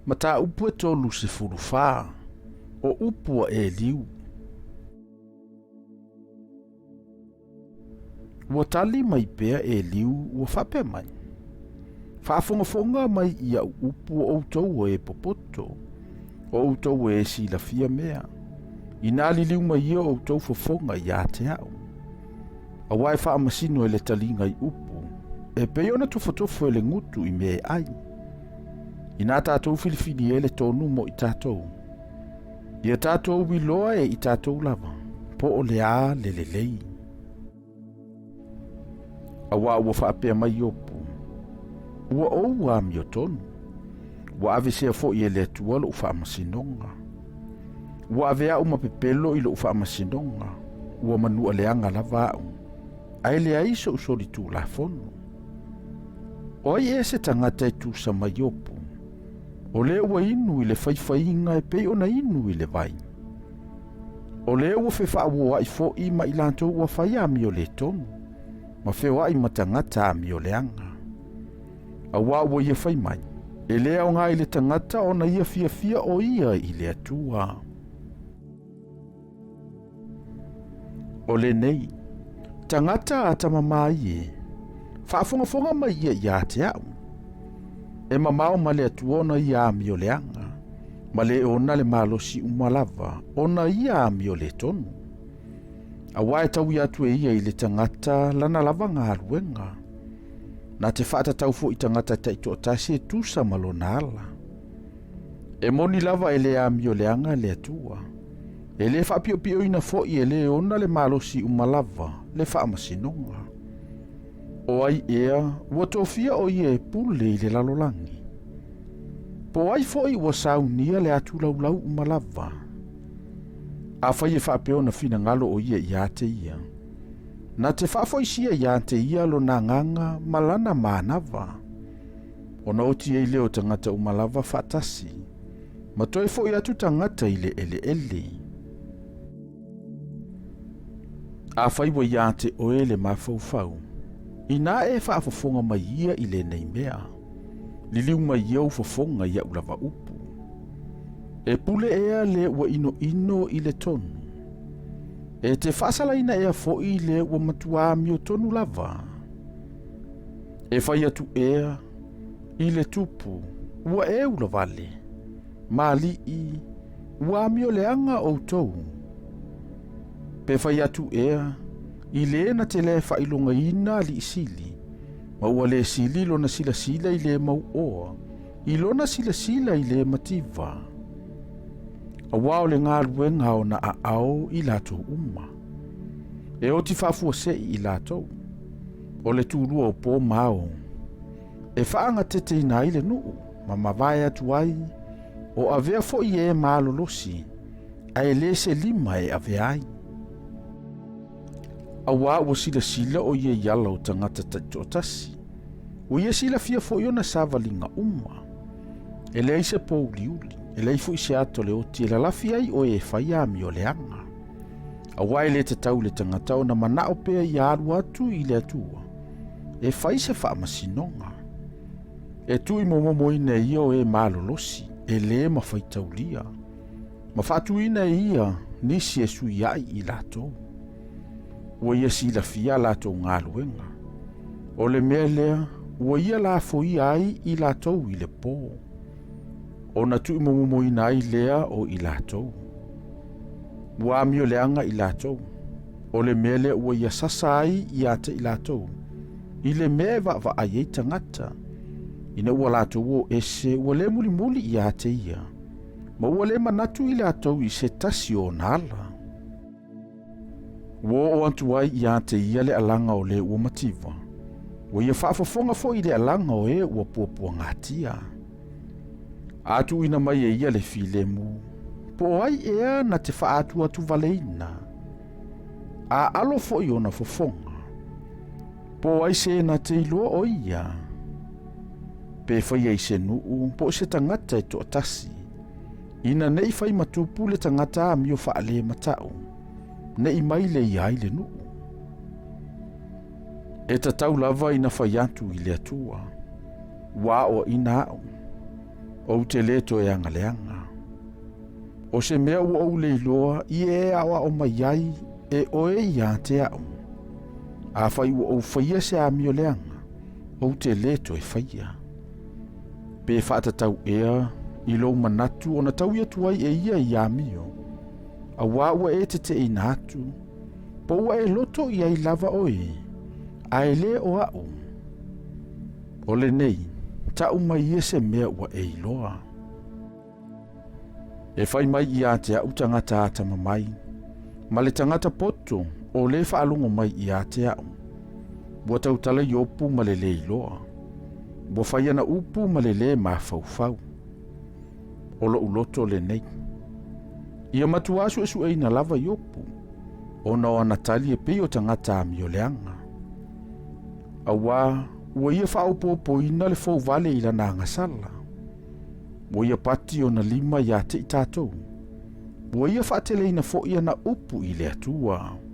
Mataupu e 34, o upu a Eliu. Ua tali mai pea Eliu ua faapea mai, Faafogafoga mai i au upu o outou o e popoto, o outou e silafia mea, inā liliu mai ia outou fofoga ia te au. Aua e faamasino e le taliga i upu, e pei ona tofotofo e le gutu i mea e ai. Inā tatou filifili ai le tonu mo i tatou, ia tatou iloa e i tatou lava, po o le a le lelei. Auā ua faapea mai Iopu, Ua ou amiotonu, ua avesea foi e le Atua lou faamasinoga. Ua ave au ma pepelo i lou faamasinoga, ua manua leaga lava au, ae leai sou solitulafono. O ai ea se tagata e tusa ma Iopu, o lea ua inu i le faifaiga e pei ona inu i le vai? O lea ua fefaauoai foi ma i latou ua fai amio le tonu, ma feoai ma tagata amio leaga. Auā ua ia fai mai, e le aoga i le tagata ona ia fiafia o ia i le Atua. O lenei, tagata a tamamā ie, faafogafoga mai ia ia te au. E mamao ma le Atua ona ia amio leaga, ma le ona le malosi uma lava ona ia amio le tonu. Auā e taui atu e ia i le tagata lana lava galuega. Na te faatatau foi tagata taitoatasi e tusa ma lona ala. E moni lava e le amio leaga le Atua. E le faapiopioina foi e le ona le malosi uma lava le faamasinoga. O ai ea ua tofia o ia e pule i le lalolagi? Po o ai foi ua saunia le atulaulau uma lava? Afai e faapea ona finagalo o ia ia te ia, na te faafoisia ia te ia lona agaga ma lana manava, ona oti ai lea o tagata uma lava faatasi, ma toe foi atu tagata i le eleele. Afai ua ia te oe le mafaufau, inā e faafofoga mai ia i lenei mea, liliu mai ia ou fofoga i au lava upu. E pule ea le ua inoino i le tonu. E te faasalaina ea foi le ua matua amiotonu lava. E fai atu ea i le tupu, ua e ulavale, ma alii, ua amioleaga outou. Pe fai atu ea i le na te le faailogaina alii sili, ma ua le sili lona silasila i le mauoa, i lona silasila i le mativa. Auā o le galuega ona aao i latou uma. E oti faafuasei i latou, o le tulua o po ma ao, e faagateteina ai le nuu, ma mavae atu ai, o avea foi e malolosi, ae le se lima e avea ai. Auā ua silasila o ia i ala o tagata taitoatasi, ua ia silafia foi ona savaliga uma. E leai se pōuliuli, e leai foi se ata o le oti e lalafi ai o e fai amio leaga. Auā e le tatau i le tagata ona manao pea ia alu atu i le Atua e fai se faamasinoga. E tuuimomomoina e ia o e malolosi, e le mafaitaulia, ma faatuina e ia nisi e suiai i latou. Ua ia silafia a latou galuega. O le mea lea, ua ia lafoia ai i latou i le pō, ona tuuimomomoina ai lea o i latou. Ua amio leaga i latou. O le mea lea ua ia sasa ai ia te i latou, i le mea e vaavaai ai tagata, ina ua latou o ese ua le mulimuli ia te ia, ma ua le manatu i latou i se tasi o ona ala. Ua oo atu ai ia te ia le alaga o le ua mativa, ua ia faafofoga foi i le alaga o e ua puapuagatia. A tuuina mai e ia le filemu, po o ai ea na te faaatuatuvaleina, a alo foi ona fofoga, po o ai se na te iloa o ia, pe faia i se nuu po o se tagata e toatasi, ina ne i fai matupu le tagata amio faalematau, ne i maile ia ai le nuu. E tatau lava ina fai atu i le Atua, ua aoaina au. Ou te lē toe agaleaga. O se mea ua ou le iloa i e aoao mai ai e oe ia te a'u. Afai ua ou faia se amio leaga, ou te lē toe faia. Pe faatatau ea i lou manatu ona taui atu ai e ia i amio, auā ua e teteʻina atu, po ua e loto i ai lava oe, ae lē o a'u. O lenei, ta'u mai ia se mea ua e iloa. E fai mai ia te a'u tagata atamamai, ma le tagata poto o lē faalogo mai ia te a'u, ua tautala Iopu ma le lē iloa, ua fai ana upu ma le lē mafaufau. O lo'u loto lenei. Ia matuā su'esu'eina lava Iopu, ona o ana tali e pei o tagata amioleaga. Auā ua ia faaopoopoina le fouvale i lana agasala. Ua ia pati ona lima iā te i tatou. Ua ia faateleina foʻi ana upu i le Atua.